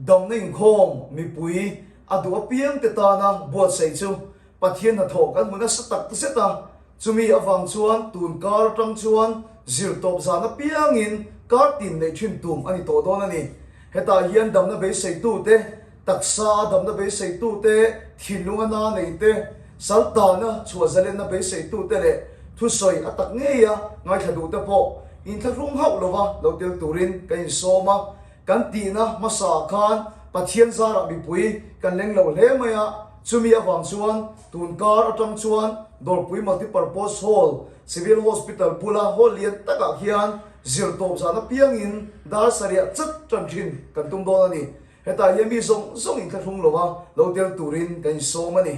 Damna inkhawm mipui a duh apiangte tana buatsaih chu Pathian hnathawh kan hmu nasa tak zet a, chumi avang chuan tun kar atang chuan zirtawp zan apiangin kar tin neih thin tum a ni tawh dawn a ni. Hetah hian damna beiseitute, taksa a damna beiseitute, thinlunga na neite, saltana chhuah zalenna beiseitute leh thusawi a tak ngeia ngaithla duhte pawh inthlahrung hauh lova lo tel turin kan insawm a. Kan tihna hmasa khan Pathian zarah mipui kan leng lo hle mai a, chumi avang chuan tun kar atang chuan Dawrpui Multipurpose Hall, Civil Hospital bula hall lian takah hian zirtawp zan apiangin dar sarih chat tan thin kan tum dawn a ni. Hetah hian mi zawng zawng inthlahrung lova lo tel turin kan insawm a ni.